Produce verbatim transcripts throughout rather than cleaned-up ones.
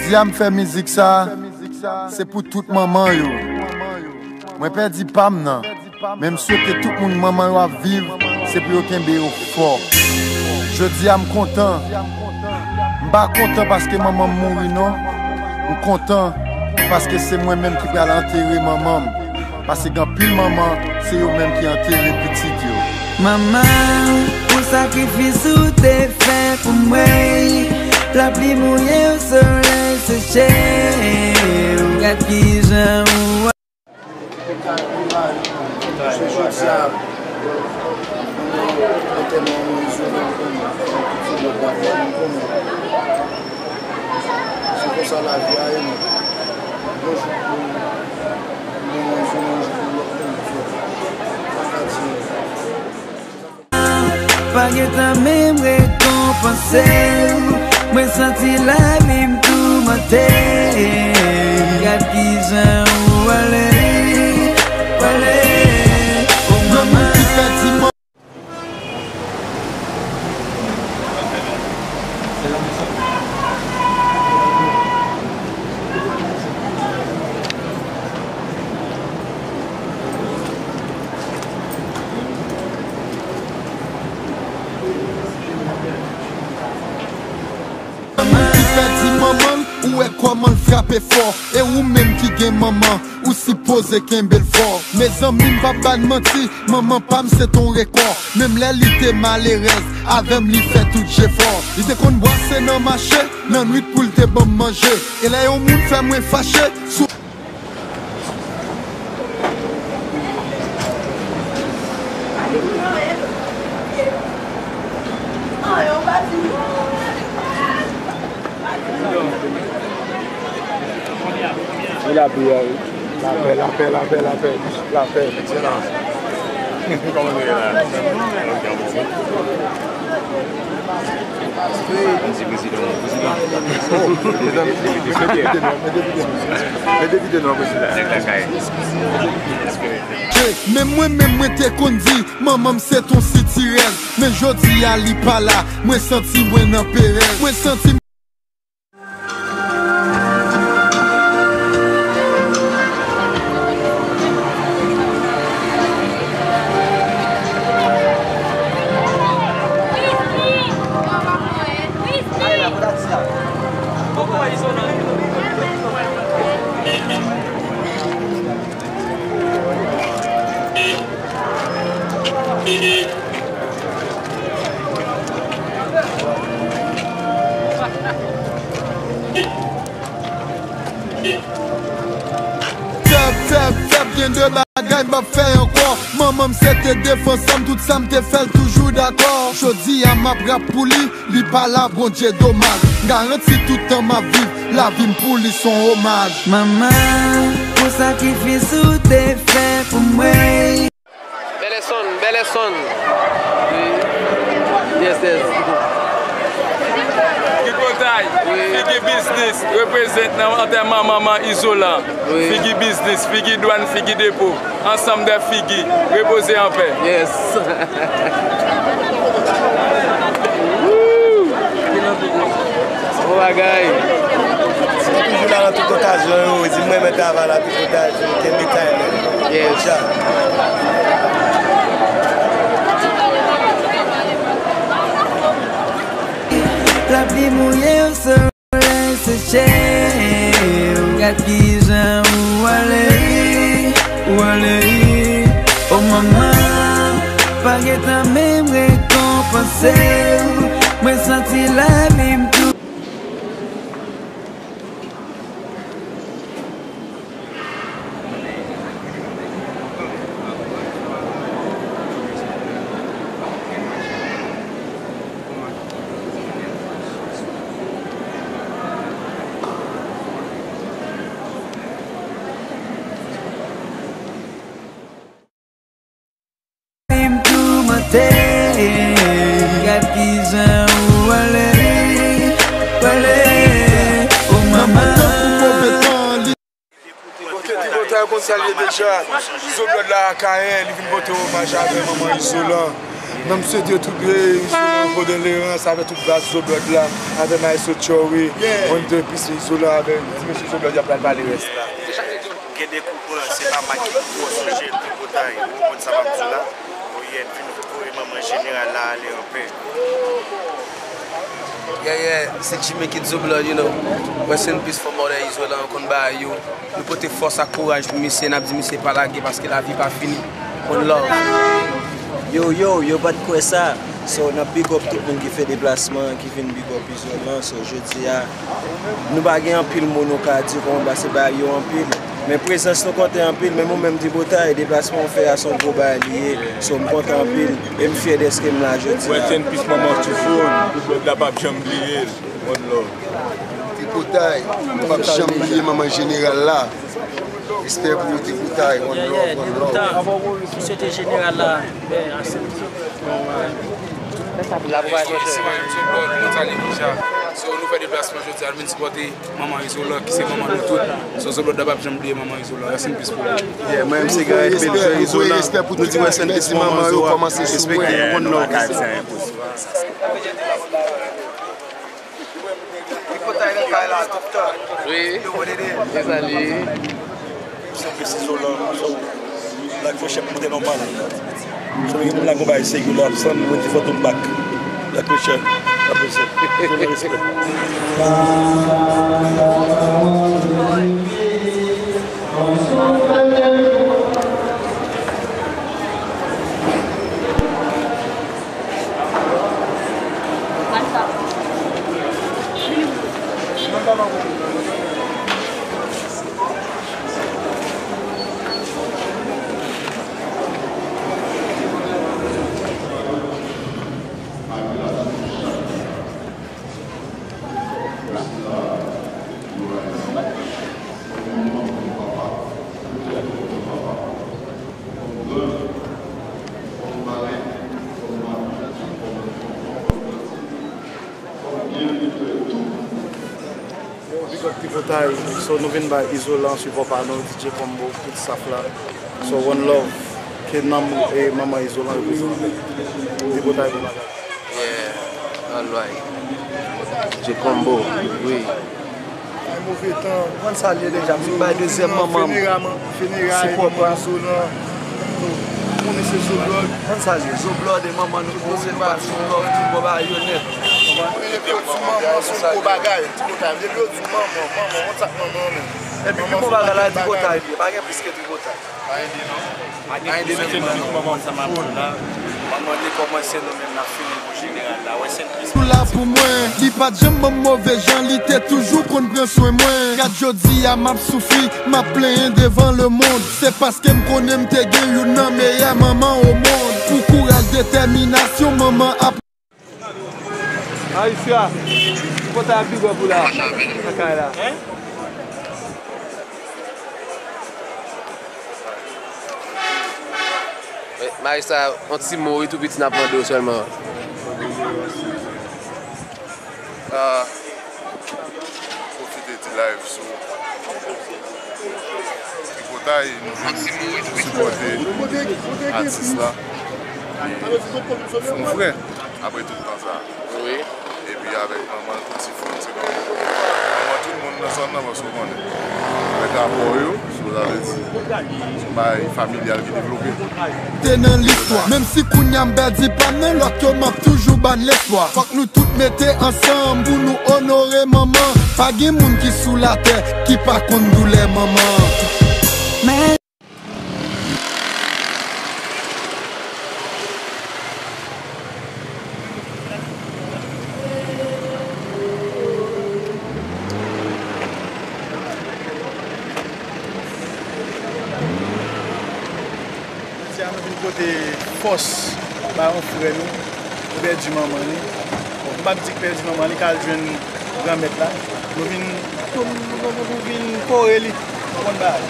Jodi a m fè mizik sa, se pou tout manman yo. Mwen pèdi pa m nan, men m swete tout moun manman yo ap viv, se pou yo kenbe yo fò. Jodi a m kontan. M pa kontan paske manman m mouri non. M kontan paske se mwen menm ki pral antere manman m. Paske gen anpil manman, se yo menm ki antere pitit yo. Manman, pou sakrifis ou te fè pou mwen, lapli mouye, solèy seche, gad kijan ou Se jodi a, antèman mwen izolan, m konnen, fè yon tout se lòt bagay, m konnen. Se konsa lavi a ye, non. Yon jou pou mwen, yon jou, yon jou pou lòt moun, so, m pa ka di. Pa gentan menm rekonpanse w. Mwen santi lavi m toumante. Gad kijan ou ale, ou ale. O manman. Manman ki pèdi manman l, ou wè kòman l frape fò. E ou menm ki gen manman, ou sipoze kenbe l fò. Mezanmi, m p ap ba n manti, manman pa m se t on rekò. Menm lè li te malerèz, avè m li fè tout jefò. Li te konn bwase nan mache, nan nwit pou l te ban m manje. E lè yon moun fè mwen fache, sou Wi, lapè, wi. Lapè, lapè, lapè, lapè. Lapè. Kòman nou ye la? Mèsi, prezidan. Prezidan. Oh, mezanmi, mete vide non, mete vide non. Mete vide non, prezidan. Nèg lakay. Che, men mwen menm mwen te konn di, manman m se t on sitirèz. Men jodi a li pa la, mwen santi mwen nan perèz. Mwen santi Fèb, fèb, fèb, gen de bagay m p ap fè ankò. Manman m se te defans an m, tout sa m te fè l toujou dakò. Jodi a m ap rap pou li, li pa la, Bondye domaj. M garanti tout tan m ap viv, lavi m pou li s on omaj. Manman, pou sakrifis ou te fè pou mwen. Bèlè Sound, Bèlè Sound. Wi. Yes, yes. Tripotay, wi. Figi Biznis, reprezent nan antèman manman Izolan. Wi. Figi Biznis, Figi Dwàn, Figi Depo. Ansanm dè Figi, repoze an pè. Yes. Bon bagay. Toujou la nan tout okazyon yo, di m renmen travay la, tripotay, kenbe kay nèt. Yes. Lapli mouye, solèy seche, gad kijan ou ale, ou ale. O manman, pa gentan menm rekonpanse w. Mwen santi lavi m tou. Vin toumante, gad kijan ou ale, ou ale, o manman. Kote Tripotay konn sa l ye deja. Izo Blood la Akayen, li vin pote omaj avè manman Izolan. Nan m swete tout reyisi, bon kondolerans avè tout baz Zo Blood la, avè Maestro Tchori, One Deux Pis Izolan avè ti mesye Zo Blood y ap pral pale rès la. Gen de kou pran, se pa Mike ki pran sou jè Tripotay, ou konprann sa m ap di w la? Wi, Edwin voye manman jeneral la ale anpè. Yeah, yeah, se Jimmy Kid Zo Blood, you know. Rest in peace for mother Izolan, ou konn bagay yo. Nou pote fòs ak kouraj pou misye, n ap di misye pa lage paske lavi pa fini. One love. Yo, yo, yo pa t kwè sa. So, n ap big up tout moun ki fè deplasman, ki vin big up Izolan. So, jodi a, nou pa gen anpil mo nou ka di, kòman ba se bagay yo anpil. Men prezans nou konte anpil, menm ou menm Tripotay, deplasman w fè a se yon gwo bagay li ye. So, m kontan anpil, e m fyè dèske m la jodi a. Rest in peace manman Tufon, Zo Blood la p ap janm bliye l. One love. Tripotay, nou p ap janm bliye manman jeneral la. Respè pou ou, Tripotay. One love, one love. M swete jeneral la, bèl asèm. Bon, euh, la pou bay mwen. Izolan, nou fè deplasman jodi a, nou vin sipòte manman Izolan, ki se manman nou tout. So, Zo Blood la p ap janm bliye manman Izolan. Rest in peace pou ou. Yeah, mwen menm se Gareth Belger Izolan. Nou di rest in peace manman Zo a. Respekte, one love. Tripotay nan kay la tout tan. Wi. Yo, what it is? Yes, Ali. Se Izolan, so, la kou chèf monte nòmal. So, gen moun la gon bagay serye la ap sanm, mwen di fantom bak. La kou chèf, la kou chèf. Izolan, respè. Yo, big up Tripotay. So, nou vin bay Izolan sipò pa nou, D J Combo, tout staff la. So, one love. Ke nanm e manman Izolan repoze an pè. Tripotay, bon bagay. Yeah, all right. D J Combo, wi. Ay, move tan. Ou konn sa l ye deja, m fin bay dezyèm manman m. Sipò pa. Ou konn se Zo Blood. Ou konn sa l ye, Zo Blood e manman nou poze nou pa sou love, tout bon bagay yo nèt. Mwen rele Pyo di manman se yon gwo bagay, Tripotay. Rele Pyo di manman, manman, ou konn sa k manman menm. Epi pi bon bagay la, Tripotay li ye, pa gen plis ke Tripotay. Pa ede non. Pa gen plis ke manman, manman sa m ap di w la. Manman te kòmanse, nou menm n ap fini pou jeneral la. Wè se Nou la pou mwen, li pa t janm ban m move jan, li te toujou konn pran swen mwen. Gad jodi a m ap soufri, m ap plenyen devan lemonn. Se paske m konnen m te gen youn nan meyè manman o mond. Pou kouraj, detèminasyon, manman ap. Aisha, kontan ap big up ou la, nan kay la. Men, Maestro, yon ti mo, wi, tou piti, n ap mande w sèlman. Ah, pwofite di live sou Tripotay, nou vin sipòte atis la. E fè yon frè, apre tout tan sa. Wi. Epi avèk manman l, tout ti fanm, se manman. Manman tout moun nan zòn nan, paske w konnen. Avèk rapò yo, so sa vle di, se yon bagay familyal ki devlope. Te nan listwa. Menm si kounye a m pèdi pa m nan lòt yo, m ap toujou ba n lespwa. Fòk nou tout mete ansanm pou nou onore manman. Pa gen moun ki sou latè ki pa konn doulè manman. Men Jodi a nou vin pote fòs ba yon frè nou, nou pèdi manman li. Bon, m p ap di k pèdi manman li, k al jwenn Granmèt la. Nou vin, nou, nou, nou, nou vin kore li. Ou konn bagay.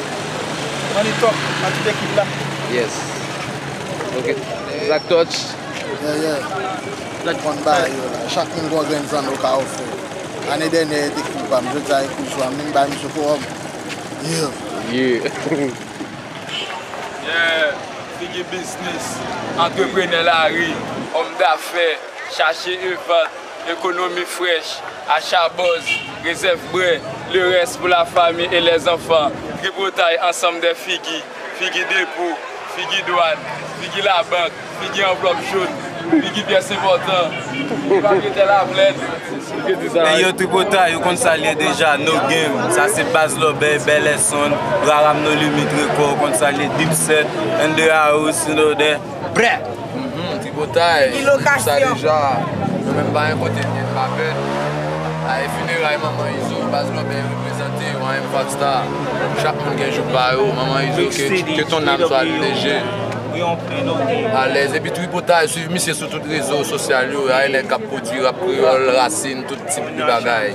Money Talk, ak tout ekip la. Yes. Ok. Zak Touch. Yeah, yeah. Ou konn bagay yo la. Chak moun gon grenn zanno ka ofri. Ane dènyè, e te koul pa m. Jodi a, e koul swa m. Vin bay misye kowòm. Yeah. Yeah. Yeah. Figi biznis. Antreprenè lari. Òm dafè, chache e vann, ekonomi frèch, acha bòz, rezèv brè, le rès pou la fami e lèzanfan, tripotay, ansanm dè figi, figi depo, figi dwàn, figi labank, figi anvlòp jòn, figi pyès enpòtan, figi papye tè laplèn. Hey yo, tripotay, ou konn sa l ye deja, no game. Sa se Baz Lòbèy, Bèlè Sound, Raram No Limit Record, ou konn sa l ye, Dipset, in the house, you know that. Brè! Mhm, tripotay, ou sa deja. Nou menm pa gen kote n ye, n pa pè. Ay, fineray Manman Izo, Baz Lòbèy reprezante, Y M Five Star. Chak moun gen jou pa yo, Manman Izo, que, que ton âme soit léger. Alèz, epi tripotay, swiv misye sou tout rezo sosyal yo, ay nèg k ap pwodui rap kreyòl, rasin, tout tip de bagay.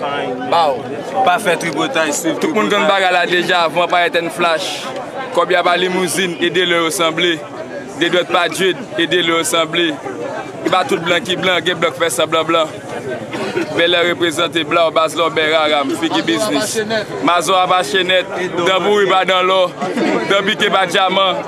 Baw! Pa fè tripotay, swiv tripotay. Tout moun konn bagay la deja, van pa etèn flach. Kòbya pa limouzin, e de lè yo sanble. De dwèt pa djed, e de lè yo sanble. E pa tout blan ki blan, gen blan k fè sanblan blan. Bèlè reprezante, blaw, Baz Lòbèy, Raram, figi biznis. Mazora pa chenèt, dan bouri pa dan lò, dan pike pa dyaman,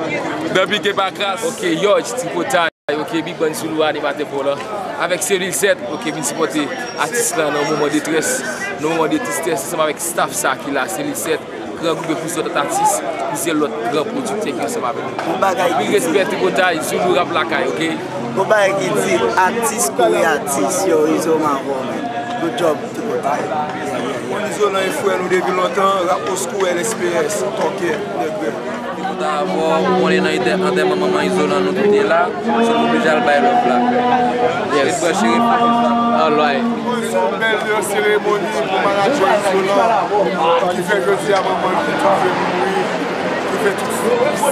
dan pike pa kras. Ok, yo, tripotay, ok, Big Bann Soulou, animatè pou w lan. Avèk Selil sèt, ok, vin sipòte atis lan nan yon moman detrès, nan yon moman de tristès, ansanm avèk staff sa ki la, Selil sèt, gran gwoup de plizyè lòt atis, plizyè lòt gran pwodiktè ki ansanm avèk nou. Anpil respè, tripotay, Zulu Rap Lakay, ok? Gon bagay ki di atis kore atis, yo, Izo Mavò, man. Good job, tripotay. Mwen Izolan e frè nou depi lontan, rap old school, L S P S, tòkè, nèg vè. Tripotay avè w, ou konnen nan antèman Manman Izolan nou tout ye la, so nou oblije al bay love la. Yes. Respè, cheri. Alright. Se yon bèl seremoni pou manadjè Izolan ki fè jodi a manman li ki twouve mouri, ki fè tout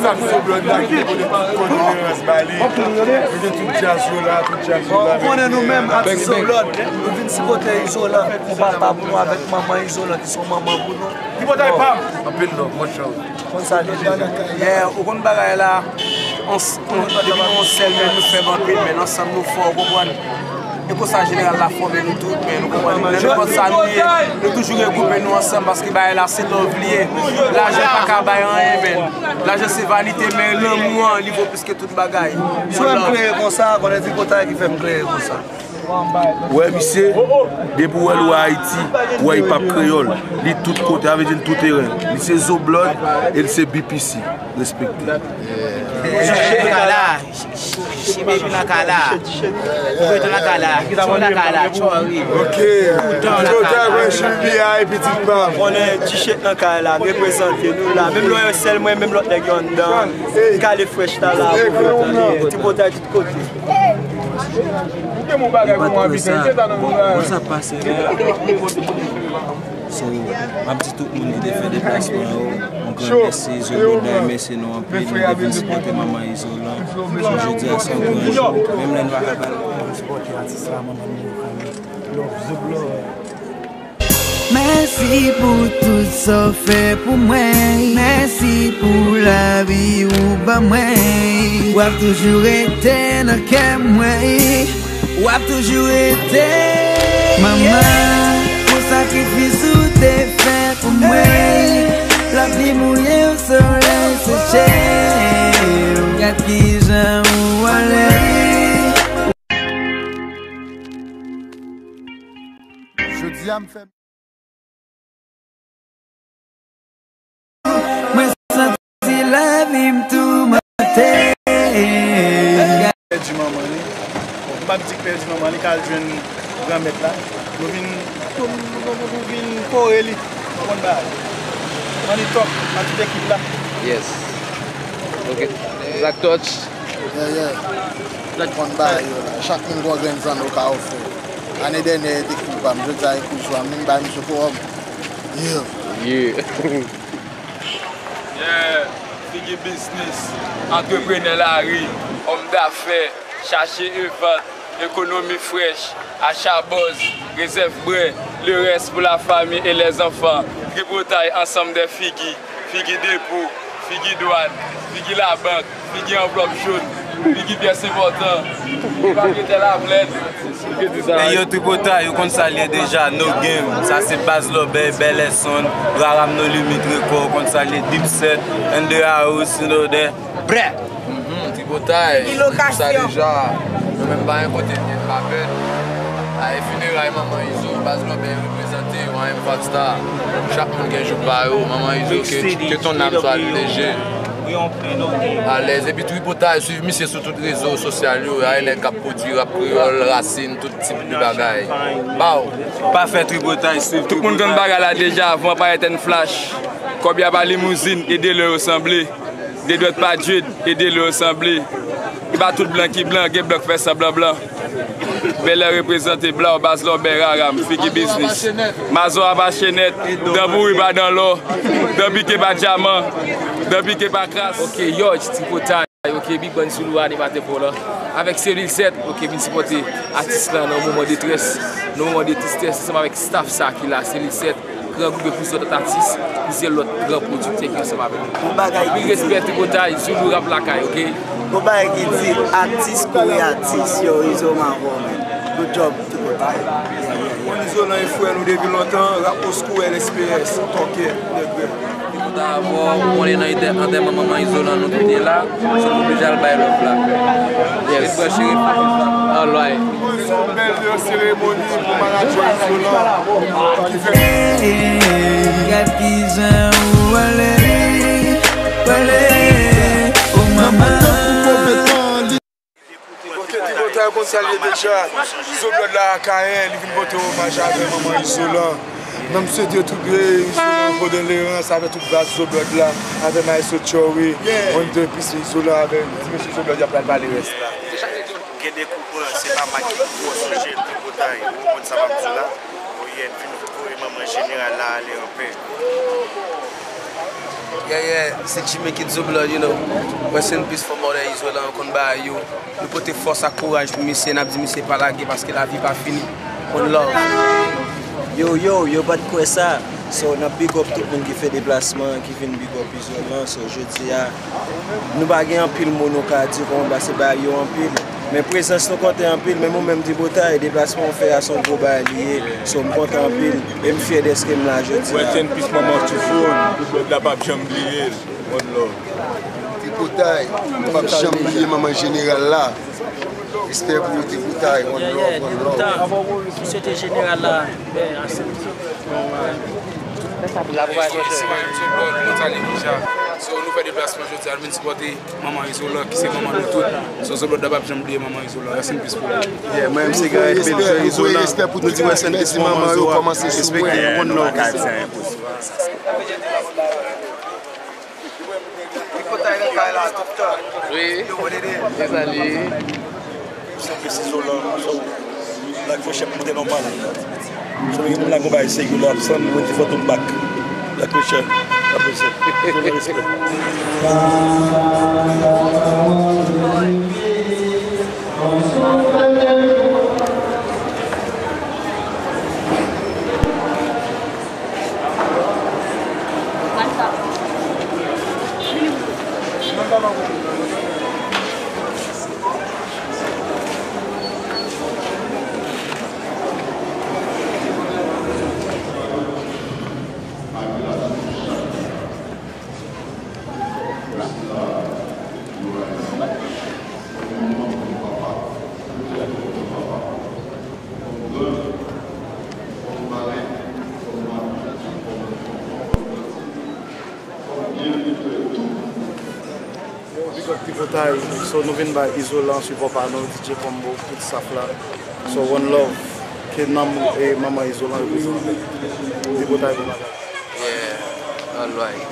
sa Izo Blood la ki te pote tout kondolerans ba li. Nou gen tout djaz yo la, tout djaz yo la. Ou konnen nou menm, atis Izo Blood, nou vin sipòte Izolan, pou papa pou nou avèk manman Izolan ki se yon manman pou nou. Tripotay pa m! Anpil love, much love. Konn sa deja. Yeah, ou konn bagay la, on, on, depi nou yon sèl, men nou fèb anpil, men ansanm nou fò, ou konprann? E konsa jeneral la fòme nou tout, men nou konprann, nan nenpòt sa nou ye, nou toujou regwoupe nou ansanm, paske bagay la se love li ye. Lajan pa ka bay anyen, men lajan se vanite, men lanmou an, li vo plis ke tout bagay. Si w wè m klere konsa, konnen tripotay ki fè m klere konsa. Ou wè misye, depi w wè l ou wè Ayiti, ou wè hip hop kreyòl, li tout kote, sa vle di l tou terèn. Li se Zo Blood e li se B P C. Respekte. Chichi nan kay la, Chichi baby nan kay la, Chichi nan kay la, Chichi nan kay la, Chori. Ok. Tout tan nan kay la. Chichi a e pitit pa m. Konnen Chichi nan kay la, reprezante nou la. Menm lè w wè sèl mwen, menm lòt nèg yo anndan. Kale fresh ta la, tripotay tout kote. Ou gen yon bagay pou mwen anpil, se sa nan moun la. Bon, sa pase la. So, m ap di tout moun ki te fè deplasman yo, yon gran mèsi, Zo Blood mèsi nou anpil, nou te vin sipòte manman Izolan. So, jodi a se yon gran jou. Menm lè nou pa ka pale, nou vin sipòte atis la, manman nou yo kanmenm. Love, Zo Blood. Mèsi pou tout sa w fè pou mwen. Mèsi pou lavi ou ban mwen. W ap toujou rete nan kè mwen. W ap toujou rete. Manman, pou sakrifis ou te fè pou mwen. Lapli mouye, solèy seche. Gad kijan ou ale. Jodi a m fè Mwen santi lavi m toumante. Pèdi manman li. Bon, m p ap di k pèdi manman li, k al jwenn Granmèt la. Nou vin, nou, nou, nou, nou vin kore li. Ou konn bagay. Money Talk, ak tout ekip la. Yes. Ok. Zak Touch. Yeah, yeah. Ou konn bagay yo la. Chak moun gon grenn zanmi ou ka ofri. Ane dènyè e te kou pa m, jodi a e kou swa m, vin bay misye fowòm. Yeah. Yeah. Yeah, figi biznis, antreprenè lari, òm dafè, chache e vann, ekonomi frèch, acha bòz, rezèv brè, le rès pou la fami e lèzanfan, tripotay, ansanm dè figi, figi depo, figi dwàn, figi labank, figi anvlòp jòn, figi pyès enpòtan, figi papye tè laplèn. Hey yo, tripotay, ou konn sa l ye deja, no game. Sa se Baz Lòbèy, Bèlè Sound, Raram No Limit Record, ou konn sa l ye, Dipset, in the house, you know that. Brè! Mhm, tripotay, ou konn sa deja. Nou menm pa gen kote n ye, n pa pè. A, e fineray manman Izo, Baz Lòbèy reprezante, Y M Five Star. Chak moun gen jou pa yo, manman Izo, que, que ton âme soit léger. Alèz, epi Tripotay, swiv misye sou tout rezo sosyal yo, a, nèg k ap pwodui rap kreyòl, rasin, tout tip de bagay. Baw! Pa fè Tripotay, swiv Tripotay. Tout moun konn bagay la deja, van pa etèn flach. Kòbya pa limouzin, ede lè yo sanble. De dwèt pa djed, ede lè yo sanble. E pa tout blan ki blan, gen blan k fè sanblan blan. Bèlè reprezante, blaw, Baz Lòbèy, raram, figi biznis. Mazora pa chenèt, dan bouri pa dan lò, dan pike pa dyaman, dan pike pa kras. Ok, Yòj, Tripotay, ok, Big Bann Zulu, animatè pa w lan. Avèk Selil sèt, ok, vin sipòte atis la nan moman detrès, nan moman de tristès, ansanm avèk staff sa ki la, Selil sèt. Gran goumen plizyè lòt atis, plizyè lòt gran pwodiktè ki ansanm avèk nou. Anpil respè, Tripotay, Zulu Rap Lakay, ok? Gon bagay ki di, atis kore atis, yo, Izo m avè w, man. Good job, Tripotay. Bon, Izolan e frè nou depi lontan, rap old school, L S P S, tòkè, nèg vè. Tripotay avè w, ou konnen nan antè-, antèman manman Izolan nou tout ye la, so nou oblije al bay love la. Yes. Ret branche, ret fokis la. Alright. Se yon bèl seremoni pou manadjè Izolan ki fè. Gad ki jan ou ale, ale, o manman. Ok, Tripotay, ou konn sa l ye deja. Izo Blood la Akayen, li vin pote omaj avè manman Izolan. Nan m swete tout, eh, Izolan, Golden Lerans, avè tout baz Izo Blood la, avè Maestro Tchori, on the piece Izolan, avè ti mesye Izo Blood, y ap pral pale rès la. Gen de koup, se pa Mike ki pwosije Tripotay, ou konprann sa m ap di w la? Wi, vin voye manman jeneral la ale anpè. Yeah, yeah, se Jimmy Kid Zo Blood, you know. Rest in peace for mother Izolan, yo konn bagay yo. Nou pote fòs ak kouraj pou misye, n ap di misye pa lage paske lavi pa fini. One love. Yo, yo, yo pa t kwè sa. So, n ap big up tout moun ki fè deplasman, ki vin big up Izolan. So, jodi a, nou pa gen anpil mo nou ka di kòman pase bagay yo anpil. Men prezans nou konte anpil, menm ou menm Tripotay, deplasman w fè a se yon gwo bagay li ye. So, m kontan anpil, e m fyè dèske m la jodi a. Rest in peace manman Tufon, Blood la p ap janm bliye l. One love. Tripotay, m p ap janm bliye manman jeneral la. Respè pou ou, Tripotay, one love, one love. M swete jeneral la, bèl asèpte. Bon, se mwen menm Zo Blood, mwen salye deja. So, nou fè deplasman jodi a, nou vin sipòte manman Izolan, ki se manman nou tout. So, Zo Blood la p ap janm bliye manman Izolan. Rest in peace pou li. Yeah, mwen menm se Gareth Belger Izolan. Nou di rest in peace pou manman Zo a. Respekte, one love. Tripotay nan kay la, tout tan. Wi. Yo, bon, Dede. Mezanmi. Se Izolan, so, Black Fresh ap monte nòmal. So, gen moun la gon bagay serye la, ap sanm, mwen di Fantom back. Black Fresh, Black Fresh. Izolan, respè. Yo, big up Tripotay, so nou vin bay Izolan sipò pa nou, D J Combo, tout staff la. So one love, ke nanm e manman Izolan reprezante. Tripotay bon bagay. Yeah, alright.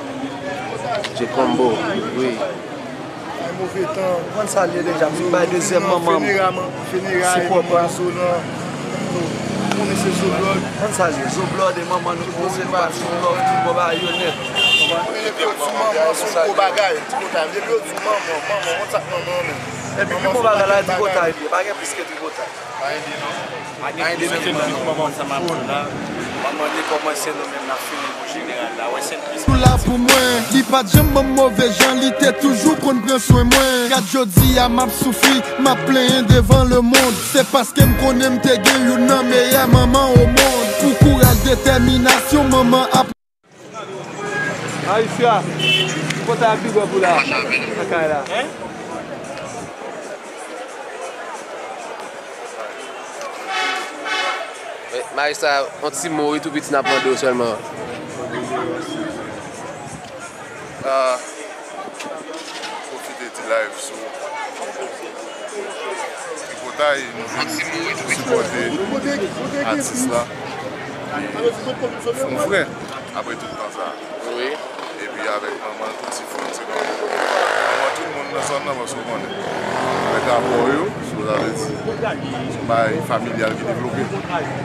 D J Combo, wi. Ay, move tan. Ou konn sa l ye deja, m vin bay dezyèm manman m. Fineray, fineray, sipò manman pa. Izolan. Ou konnen se Zo Blood. Ou konn sa l ye, Zo Blood e manman nou, nou se pa ti love, ti bon bagay yo nèt. Konprann? Depi yo di manman, se yon gwo bagay. Tripotay, depi yo di manman, manman, ou konn sa k manman menm. Epi pi bon bagay la, Tripotay li ye, pa gen plis ke Tripotay. Pa ede non. Pa gen plis ke manman, manman sa m ap di la. Manman li kòmanse, nou menm n ap fini pou jeneral la. Wè se Nou la pou mwen, li pa t janm ban m move jan, li te toujou konn pran swen mwen. Gad jodi a m ap soufri, m ap plenyen devan lemonn. Se paske m konnen m te gen youn nan meyè manman o mond. Pou kouraj, detèminasyon, manman ap. Ayisya, Tripotay ap big up ou la, nan kay la. Majistra, yon ti mo wi, tou piti n ap mande w sèlman. Ah, pwofite di live sou tripotay, nou vin sipòte atis la. E fè yon frè apre tout tan sa. Wi. Epi avèk manman l, tout ti frè l, se kòm manman tout moun nan zòn nan, paske w konnen. Avèk rapò yo, so sa vle di, se yon bagay familyal ki devlope.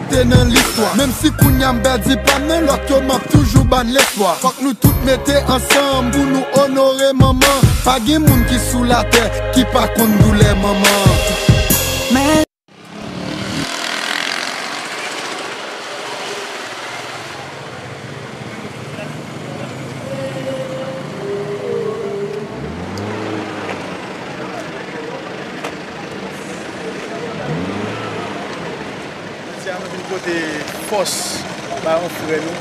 Te nan listwa. Menm si kounye a m pèdi pa m nan lòt yo, m ap toujou ba n lespwa. Fòk nou tout mete ansanm pou nou onore manman. Pa gen moun ki sou latè ki pa konn doulè manman. Men Jodi a nou vin pote fòs ba yon frè nou.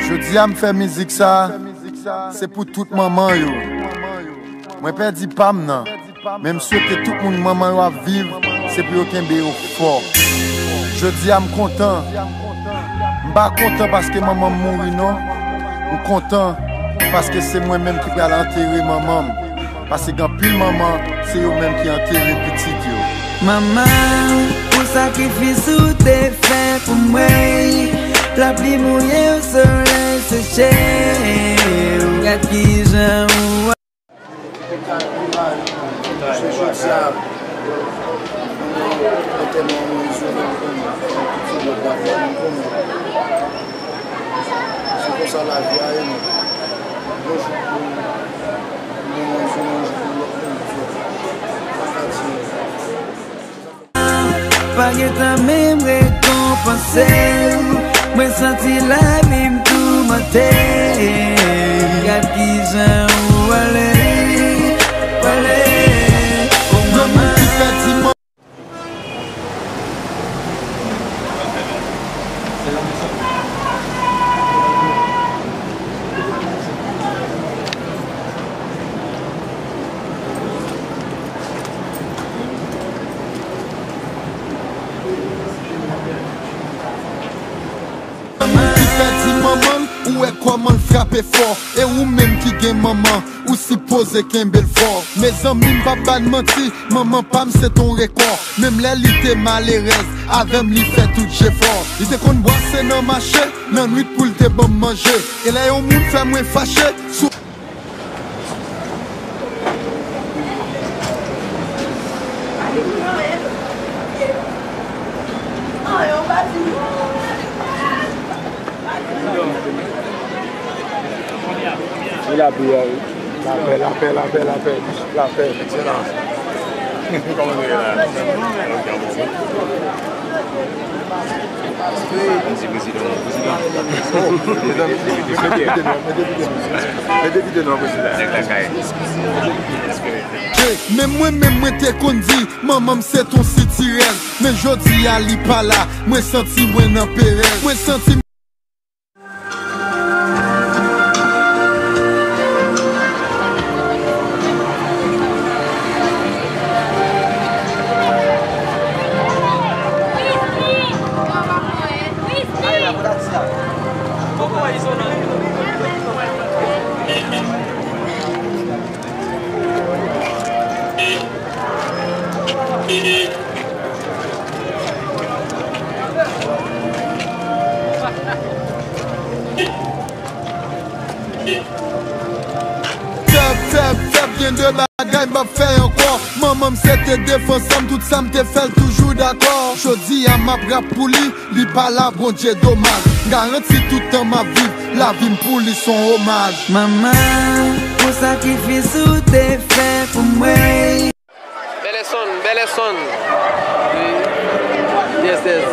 Jodi a m fè mizik sa, se pou tout manman yo. Mwen pèdi pa m nan, men m swete tout moun manman yo ap viv, se pou yo kenbe yo fò. Jodi a m kontan. M pa kontan paske manman m mouri non. M kontan paske se mwen menm ki pral antere manman m. Paske gen anpil manman, se yo menm ki antere pitit yo. Manman, pou sakrifis ou te fè pou mwen, lapli mouye w, solèy seche w, gad kijan ou. Se jodi a, antèman mwen izole m konnen, tout se lòt bagay m konnen. Se konsa lavi a ye non. Yon jou pou mwen, yon jou yon jou pou lòt moun, so, sa ka di. Pa gen tan menm rekonpanse w. Mwen santi lavi m toumante. Gad kijan ou ale, ou ale. O manman. Ki pèdi manman l, ou wè kòman l frape fò. E ou menm ki gen manman, ou sipoze kenbe l fò. Mezanmi, m p ap ba n manti, manman pa m se t on rekò. Menm lè li te malerèz, avè m li fè tout jefò. Li te konn bwase nan mache, nan nwit pou l te ban m manje. E lè yon moun fè mwen fache, sou Wi, lapè, wi. Lapè, lapè, lapè, lapè, lapè. Kòman nou ye la? Mèsi, prezidan. Prezidan. Oh, mezanmi, mete vide non, mete vide non. Mete vide non, prezidan. Hey, men mwen menm, mwen te konn di, manman m se t on sitirèz. Men jodi a, li pa la, mwen santi mwen nan perèz. Mwen santi Fèb, fèb, fèb, gen de bagay m p ap fè ankò. Manman m se te defans an m, tout sa m te fè l toujou dakò. Jodi a m ap rap pou li, li pa la, Bondye domaj. M garanti tout tan m ap viv, lavi m pou li s on omaj. Manman, pou sakrifis ou te fè pou mwen. Bèlè sonn, bèlè sonn. Wi. Yes, yes.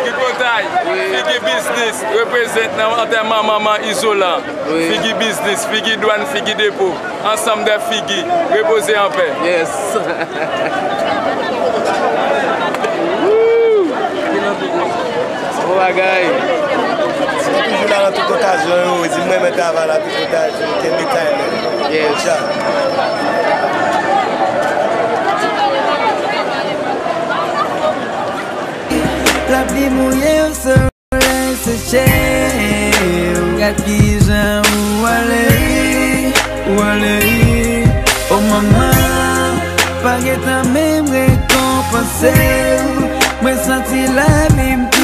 Tripotay, wi. Figi Biznis, reprezent nan antèman manman Izolan. Wi. Figi Biznis, Figi Dwàn, Figi Depo. Ansanm de figi, repoze an pè. Yes. Bon bagay. Toujou la nan tout okazyon yo, di m renmen travay la, tripotay, kenbe kay nèt. Yeah, John. Lapli mouye, solèy seche. Gad kijan ou ale, ou ale. O manman, pa gentan menm rekonpanse w. Mwen santi lavi m